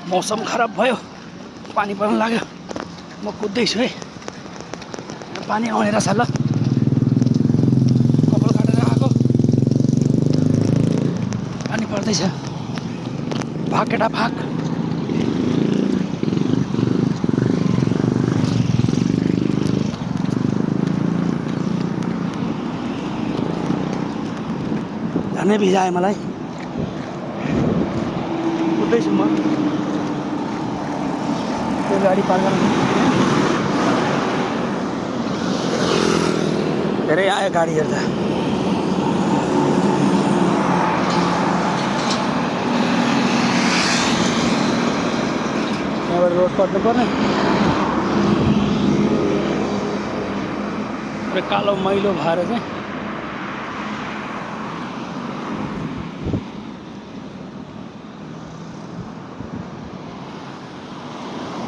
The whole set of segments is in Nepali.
मौसम खराब भयो, पानी पर्न लाग्यो। म कुद्दैछु है, पानी आउने रहेछ ल। कपाल काटेर आएको, पानी पर्दैछ। भाग केटा भाग। झनै भिजायो मलाई। कुद्दैछु म। त्यो गाडी पार गर्न धेरै आयो गाडीहरू त। यहाँबाट रोड कट्नु पर्ने। कालो मैलो भएर चाहिँ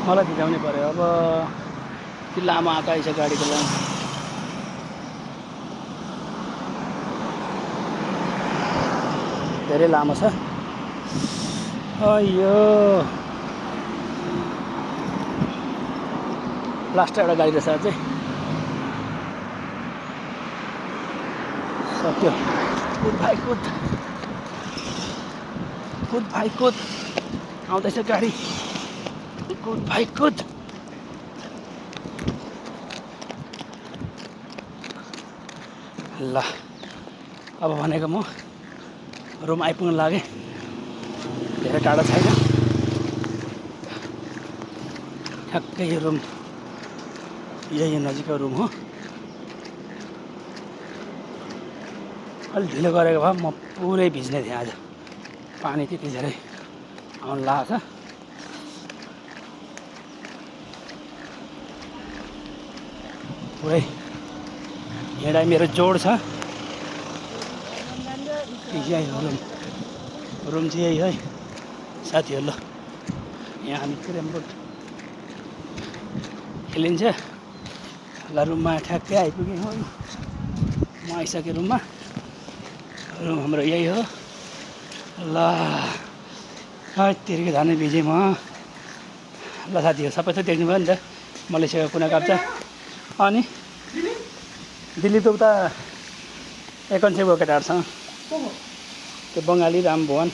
मलाई भिजाउने पर्यो। अब त्यो लामो आएको आइछ गाडीको लाइन। धेरै लामो छ। अयो लास्ट एउटा गाडी रहेछ अझै। सक्यो। कुद भाइ कुद, कुद भाइ कुद। आउँदैछ गाडी, कुद भाइ कुद। ल अब भनेको म रुम आइपुग्न लागेँ। धेरै टाढो छैन, ठ्याक्कै यो रुम, यही नजिकको रुम हो। अलिक ढिलो गरेको भए म पुरै भिज्ने थिएँ आज। पानी त्यति धेरै आउनु लागेको छ। पुरै हिँडाइ मेरो जोड छ। यही हो रुम, रुम चाहिँ यही है साथीहरू। ल यहाँ हामी क्यारम बोर्ड खेलिन्छ। ल रुममा ठ्याक्कै आइपुगेँ हो। म आइसकेँ रुममा। रुम हाम्रो यही हो। ल तिर्के झनै भिजेँ म। ल साथीहरू सबै त देख्नुभयो नि त मलेसियाको कुना काप्चा। अनि दिल्ली त उता 1 केटाहरूसँग त्यो बङ्गाली रामभुवन